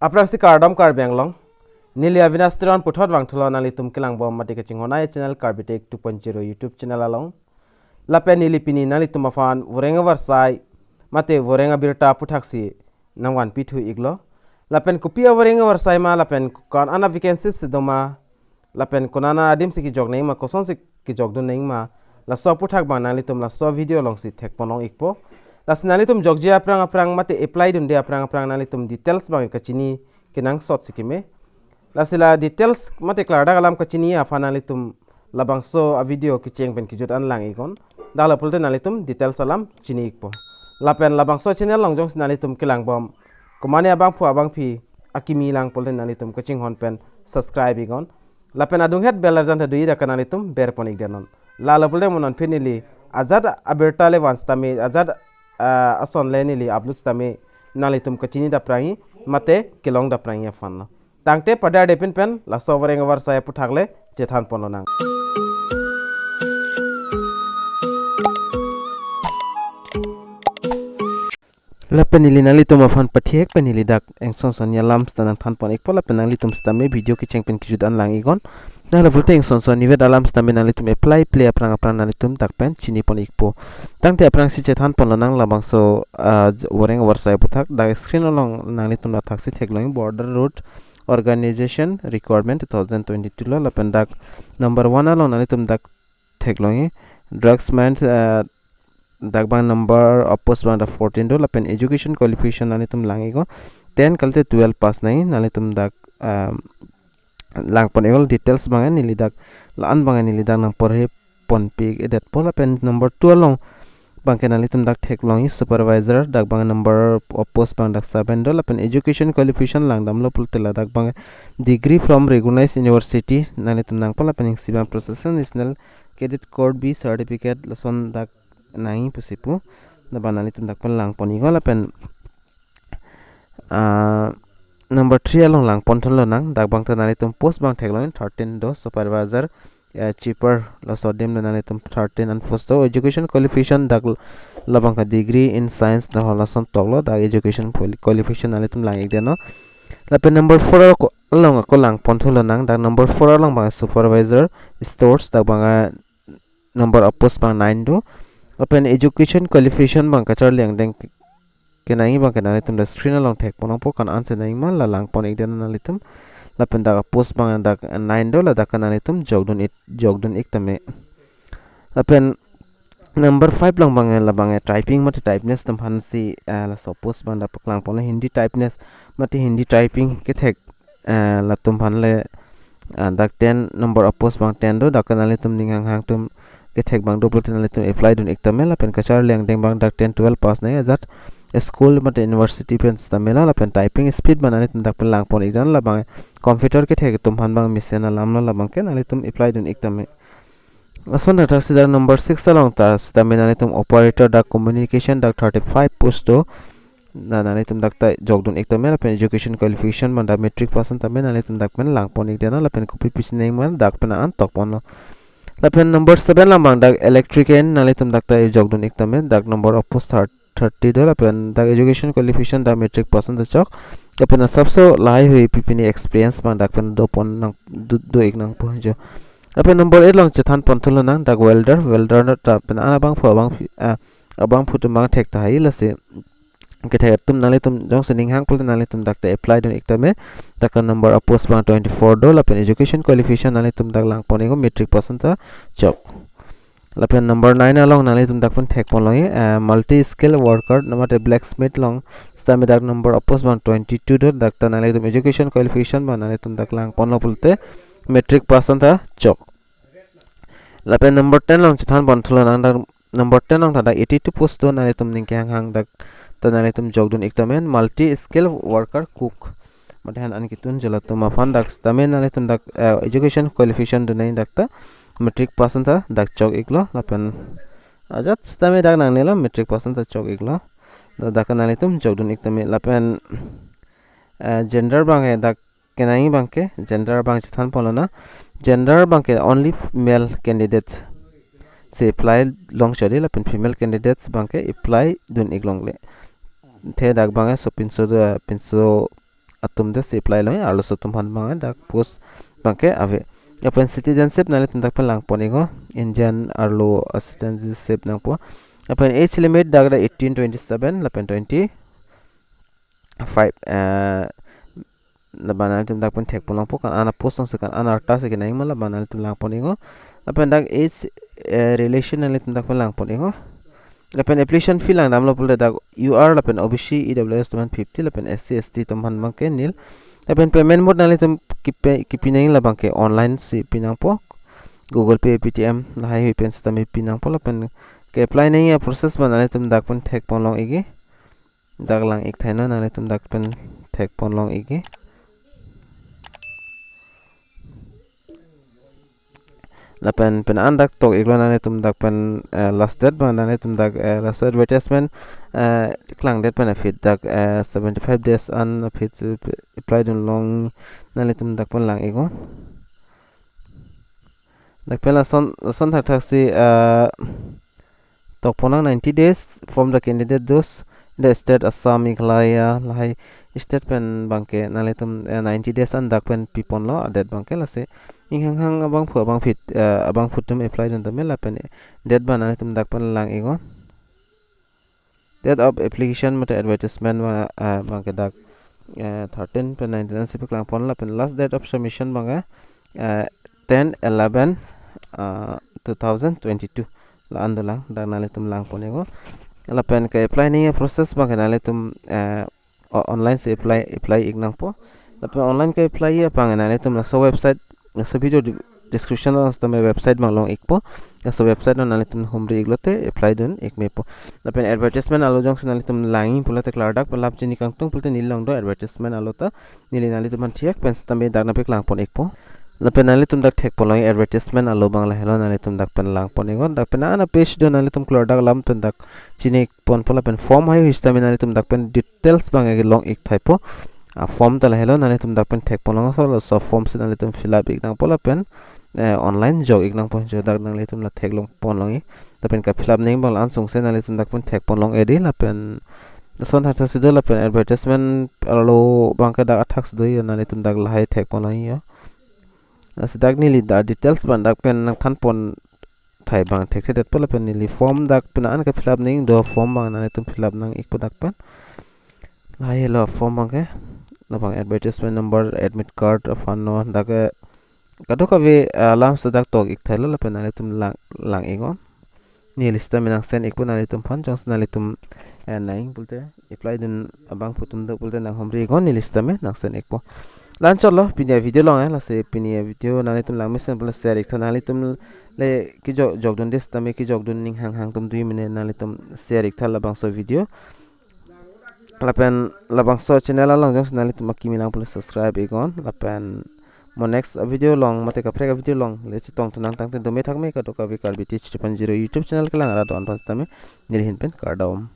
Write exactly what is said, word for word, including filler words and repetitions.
Aphrangsi kardom Karbi Anglong. Neli Avinash Teron puthot vangthulo nanglitum kelangbom mate kachinghon ai channel Karbi Tech two point zero YouTube channel along. Lapen neli pini nanglitum aphan voreng avarsai mate voreng abirta aputhaksi nangvanpithu iklo. Lapen kopi avoreng avarsai ma lapen ko-an ana vacancy si doma lapen konana adim si kejok nangma, kosonsi kejokdun nangma, laso aputhak abang nanglitum laso video alongsi thekponlong ikpo. Lasi nanglitum jokji aphrang aphrang mate apply dunde aphrang aphrang nanglitum details abang kachini kenangsot si keme. Lasi la details mate klardak alam kachini aphan nanglitum labangso avideo kecheng pen kejut an lang iknon. Dak lapulote nanglitum details alam chini ikpo. Lapen labangso channel along jongsi nanglitum kelangbom, komane abangphu abangphi akimi lang pulote nanglitum kachinghon pen subscribe iknon. Lapen adunghet bell arjan ta do-i dak nanglitum berpon ikdetnon. La lapulote mo non pini neli ajat abirta le van sitame, ajat, ah, ason le neli upload sitame nanglitum kachini daprangji mate kelong daprangji aphanlo. Tangte padar depin pen laso voreng avarsai aputhak le chethanponlonang. Lapen neli nanglitum aphan pathek pen neli dak ingson son alam sita nangthanpon ikpo, lapen nanglitum sitame video kecheng pen kejut an lang iknon. Dak lapulote ingson son nivet alam sitame nanglitum apply ple aphrang aphrang nanglitum dak pen chinipon ikpo. Tangte aphrangsi chethanponlonang labangso, ah, voreng avarsai aputhak. Dak screen along nanglitum athaksi theklongji Border Road Organization Requirement two thousand twenty-two lo, lapen dak number one along nanglitum dak theklongji drugs mines, ah, dak abang number of post abang dak fourteen do, lapen education qualification nanglitum lang iknon, ten kalite twelve pass nangji, nanglitum dak, ah, langpon iknon details abang neli dak la-an abang neli dak nangporhe ponpik edetpo. Lapen number two along abangke nanglitum dak theklongji supervisor, dak abang number of post abang dak seven do, lapen education qualification langdamlo pulote ladak abang degree from recognized university nanglitum nangpo, lapen isi abang Professional National Cadet Corps B certificate lason dak nangji pusi pu. Dak abang nanglitum dak pen langpon iknon, lapen, ah, number three along langponthulonang. Dak abang ta nanglitum post abang theklongji thirteen do, supervisor, eh, cheaper, laso adim nanglitum thirteen an post do. Education qualification dak l-, labang ka degree in science dak lason toklo, dak education quali-, qualification nanglitum lang ikdetnon. Lapen number four ako-, along ako langponthulonang. Dak number four along abang supervisor stores, dak abang, ah, number of post abang nine do. Lapen education qualification abang kacharli angdeng ke-, kenangji abangke nanglitum dak screen along thekpon nangpo, ko-an ansi nangji ma la langpon ikdetnon nanglitum. Lapen dak post abang dak nine do, ladak ke nanglitum jokdun it-, jokdun iktame. Lapen number five along abang, labang typing mate typeness atum aphansi, eh, laso post abang dak paklangponlo, Hindi typeness mate Hindi typing kethek, eh, latum aphan le, ah, dak ten number of post abang ten do, dak ke nanglitum ning hanghang atum kethek abang do pulote nanglitum apply dun iktame, lapen kacharli angdeng abang dak ten twelve pass nangji, ajat school mate university pen sitame lo, lapen typing speed abang nanglitum dak pen langpon ikdetnon, labang computer kethek atum aphan abang mesen alamlo, labangke nanglitum apply dun iktame. Lason athaksi dak number six along ta sitame nanglitum operator dak communication dak thirty-five post do. Na, nanglitum dak ta jokdun iktame, lapen education qualification abang dak matric pass an tame, nanglitum dak pen langpon ikdetnon, lapen kopi pisi nangji ma dak pen an tokponlo. Lapen number seven along abang dak electrician, nanglitum dak ta jokdun iktame, dak number of post thir-, thirty do, lapen dak education qualification dak matric pass an ta chok. Lapen asapso lahaihui pipi ni experience abang dak pen dopon nang, do, do ik nangpo jo. Lapen number eight along chethanponthulonang, dak welder, welder ta pen an abangphu abangphi, ah, abangphu atum abang thek tahai, lasi kethek atum nanglitum jongsi ning hang pulote nanglitum dak ta apply dun iktame. Dak ke number of post abang twenty-four do, lapen education qualification nanglitum dak langpon iknon, matric pass an ta chok. Lapen number nine along nanglitum dak pen thekponlongji, eh, multi skill worker, namate blacksmith along sitame dak number of post abang twenty-two do, dak ta nanglitum education qualification abang nanglitum dak langponlo pulote matric pass an ta chok. Lapen number ten along chethanponthulonang, dak number ten along ta dak eighty-two post do, nanglitum ning kehang hang dak ta nanglitum jokdun iktame, multi skill worker cook. Mate han an ketun jala atum aphan dak sitame nanglitum dak, eh, education qualification do nangji, dak ta matric pass an ta dak chok iklo, lapen ajat sitame dak nangnelo, matric pass an ta chok iklo. Dak, dak nanglitum jokdun iktame, lapen, eh, gender abangke dak kenangji abangke, gender abang chethanponlonang. Gender abangke only male candidates si apply long chodi, lapen female candidates abangke apply dun ik longle. The dak abangke sopinso do, pinso atum det si apply long, arloso atum aphan abang dak post abangke ave. Lapen citizenship nanglitum dak pen langpon iknon, Indian arlo citizenship nangpo. Lapen age limit dak dak eighteen, twenty-seven lapen twenty-five, eh, labang nanglitum dak pen thekpon longpo, ko-an apost along si, ko-an arta si kenangji ma, labang nanglitum langpon iknon. Lapen dak age, eh, relation nanglitum dak pen langpon iknon. Lapen application fee langdamlo pulote dak U R lapen O B C, E W S atum aphan fifty lapen S C S T atum aphan abangke nil. Lapen payment mode nanglitum kipe, kipi nangji labangke online si pi nangpo, Google Pay, Paytm lahai hui pen sitame pi nangpo. Lapen ke-apply nangji a-process abang nanglitum dak pen thekpon long ikji. Dak lang ik thanon, nanglitum dak pen thekpon long ikji. Lapen pen an dak tok iklo, nanglitum dak pen, eh, last date abang nanglitum dak, eh, laso advertisement, eh, klangdet pen aphi dak, eh, seventy-five days an aphi apply dun long, nanglitum dak pen lang iknon. Dak pen lason, lason thakthak si, eh, tokpon nang ninety days from the candidate those in the state Assam, Meghalaya lahai state pen abangke nanglitum, eh, ninety days an dak pen piponlo a-date abangke. Lasi inghanghang abangphu abangphi, eh, abangphu atum apply dun tame lapen date abang nanglitum dak pen lang iknon. Date of application mate advertisement abang, eh, abangke dak, eh, thirteen pen nineteen an si paklangpon, lapen last date of submission abangke, eh, ten eleven, eh, two thousand twenty-two. La-an dolang, dak nanglitum langpon iknon. Lapen ke-apply nangji a-process abangke nanglitum, eh, o-, online si apply, apply ik nangpo. Lapen online ke-apply aphan nanglitum laso website, laso video di-, description along sitame website abang long ikpo. Laso website along nanglitum humri iklote apply dun ik mepo. Lapen advertisement alo jongsi nanglitum langji pulote klardak pen lap chini kangtung pulote neli along do, advertisement alo ta neli nanglitum aphan thek pen sitame dak nangpaklangpon ikpo. Lapen nanglitum dak thekpon long, advertisement alo abang lahelo, nanglitum dak pen langpon iknon. Dak pen an a-page do, nanglitum klardak alam pen dak chini ponpo. Lapen form hai hui sitame nanglitum dak pen details abang agi long ik thaipo. A-form ta lahelo, nanglitum dak pen thekpon long, so, so form si nanglitum fill up ik nangpo lapen, eh, online jok ik nangpo, jo dak nanglitum la theklong pon long ik. Lapen ka-fill up nangji abang la-an sungse nanglitum dak pen thekpon long ikji. Lapen lason thakthak si do, lapen advertisement alo abangke dak athak si do yo, nanglitum dak lahai thekpon long yo. Lasi dak neli dak details abang dak pen nangthanpon thai abang thekthedetpo, lapen neli form dak pen an ka-fill up nangji do, form abang nanglitum fill up nang ikpo dak pen. Lahai helo form abangke, labang advertisement number, admit card aphan non, dak ke kadokave, ah, alam si dak tok ik thailo, lapen nanglitum lang, lang iknon. Neli sitame nang send ikpo nanglitum aphan, jongsi nanglitum, eh, nangji pulote, apply dun abangphu atum do pulote nanghumri iknon, neli sitame nang send ikpo. La-an chotlo pini a-video along, eh, lasi pini a-video nanglitum lang mesen pulote share ik tha, nanglitum le kejok, jokdunde sitame kejokdun ning hanghang atum do mene, nanglitum share ik tha labangso video. Lapen labangso channel along jongsi nanglitum akimi lang pulote subscribe iknon. Lapen mo next video along mate kaprek a-video along le chetong thu nangtangte, dome thakme, kadokave Karbi Tech three point zero YouTube channel kelang arat do-an aphan sitame neli ahin pen kardom.